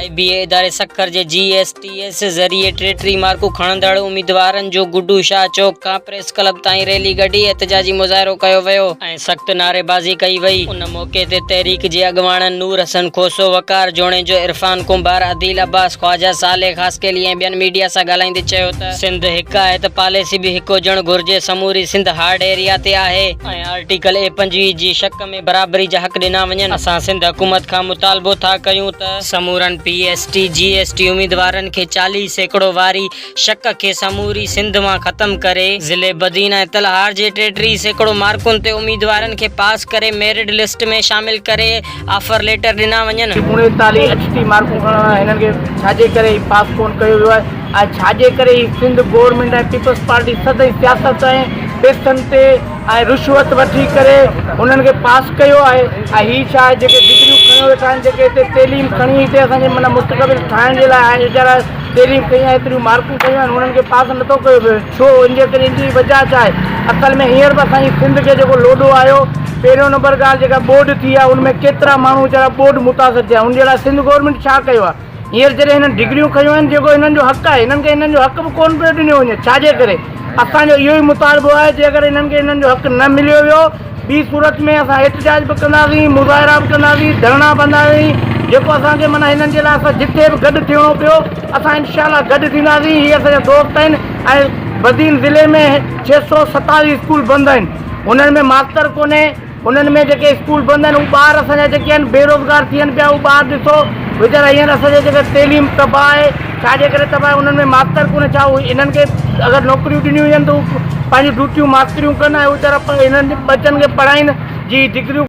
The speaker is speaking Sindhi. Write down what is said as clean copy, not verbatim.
آء بي اي اداري سکر جي جي ايس ٽي ايس ذريعي 33 مارڪون کڻندڙ اميدوارن جو گڊو شاهه چوڪ کان پريس ڪلب تائين ريلي ڪڍي احتجاجي مظاهرو ڪيو ويو ۽ سخت نعريبازي ڪئي وئي. ان موقعي تي تحريڪ جي اڳواڻن نور حسن کوسو، وقار جوڻيجو، عرفان ڪنڀار، عديل عباس، خواجه صالح خاصخيلي ۽ ٻين ميڊيا سان ڳالهائيندي چيو ته سنڌ هڪ آهي ته پاليسي به هڪ هجڻ گهرجي، سموري سنڌ هارڊ ايريا تي آهي ۽ آرٽيڪل اي 25 جي شق ۾ برابري جا حق ڏنا وڃن، اسان سنڌ حڪومت کان مطالبو ٿا ڪيون ته سمورن P S T, G S T اميدوارن کي 40% واري شق کي سموري سنڌ مان ختم ڪري، ضلعي بدين ۽ تلهار جي 33% مارڪن تي اميدوارن کي پاس ڪري ميرٽ لسٽ ۾ شامل ڪري آفر ليٽر ڏنا وڃن. 39 اٺٽيهه مارڪون کڻڻ وارا هنن کي ڇاجي ڪري هي پاس ڪون ڪيو ويو آهي ۽ ڇاجي ڪري هي سنڌ گورنمينٽ ۽ پيپلز پارٽي سدائين سياست ۽ پئسن تي ۽ رشوت وٺي ڪري انهن کي پاس ڪيو آهي ۽ هي ڇا آهي جيڪي ڊگريون کڻيو ويٺا آهن جيڪي هتي تعليم کڻي هتي اسان جي معنيٰ مستقبل ٺاهڻ جي لاء آهن ويچارا تعليم کنئي آهي ايتريون مارڪون کنيون آهن انهن کي پاس نٿو ڪيو ويو ڇو ان جي ڪري ان جي وجهه ڇا آهي اصل ۾ هينئر به اسان جي سنڌ کي جيڪو لوڏو آيو پهريون نمبر ڳالهه جيڪا ٻوڏ ٿي آهي ان ۾ ڪيترا ماڻهو ويچارا ٻوڏ متاثر ٿيا ان جي لاء سنڌ گورنمينٽ ڇا ڪيو آهي هينئر جڏهن هنن ڊگريون کنيون آهن جيڪو هنن جو حق آهي هنن کي هنن جو حق به ڪونه پيو ڏنو وڃي ڇا جي ڪري اسان جو اهو ئي مطالبو آهي جي اگر هنن کي هنن جو حق نه مليو ويو ٻي صورت ۾ اسان احتجاج به ڪنداسين مظاهرا به ڪنداسين ڌرڻا به هڻنداسين جيڪو اسان کي معنيٰ هنن جي لاء اسان جتي به گڏ ٿيڻو پيو اسان انشاء الله گڏ ٿينداسين هي اسان جا دوست آهن ۽ بدين ضلعي ۾ 647 اسڪول بند آهن انهن ۾ ماستر ڪونهي انهن ۾ جيڪي اسڪول بند آهن اهي ٻار اسان جا جيڪي آهن بيروزگار ٿين پيا اهي ٻار ڏسو ويچارا هينئر اسان جي جيڪا تعليم تباهه آهي ڇا جي ڪري تباهه آهي انهن ۾ ماستر ڪونهي ڇا اهي انهن کي اگر نوڪريون ڏنيون وڃن ته هو پنهنجون ڊيوٽيون ماستريون ڪن ۽ ويچارا انهن ٻچن کي پڙهائين جي ڊگريون.